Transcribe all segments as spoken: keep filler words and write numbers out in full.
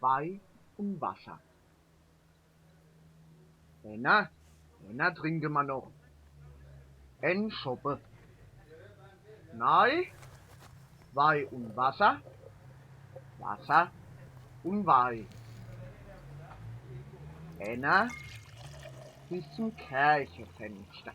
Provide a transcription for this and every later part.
Wei un Wasser. Enner, enner trinke mer noch. En Schoppe. Nei, Wei un Wasser, Wasser un Wei. Enner bis zum Kerchefenschter.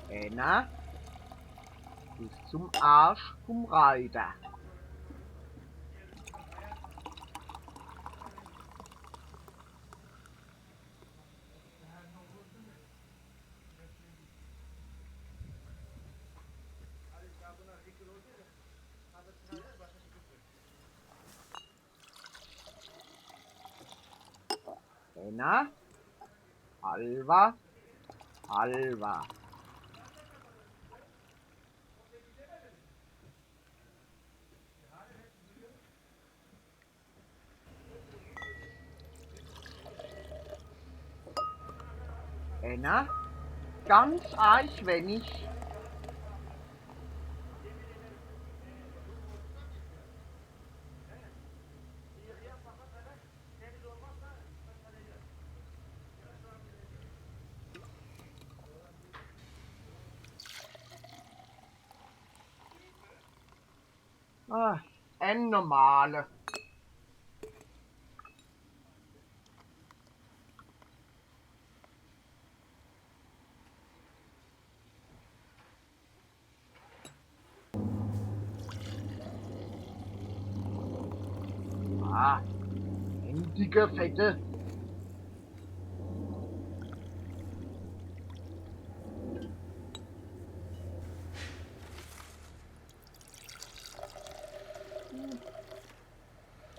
Enner bis zum Arsch vum Reiter. Enner, halwer, halwer. Enner, ganz eich wennig. Ah, en normale. Ah, en dicke, fette.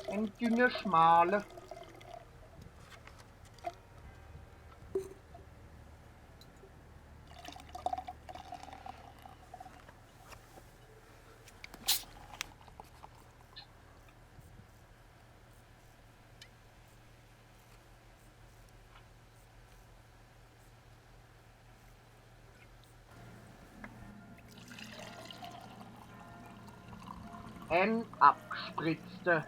En dünne, schmale. En abgspritzte.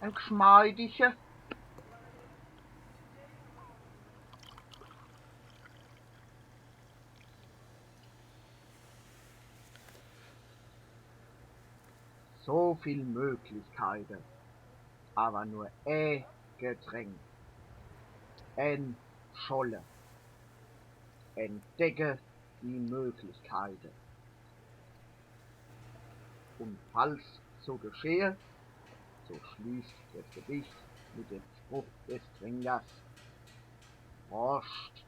En gschmeidige. So viel Möglichkeite, awwer nur e Getränk. En Schorle. Entdecke die Möglichkeite. Und falls so geschehe, so schließt das Gedicht mit dem Spruch des Trinkers: Prost!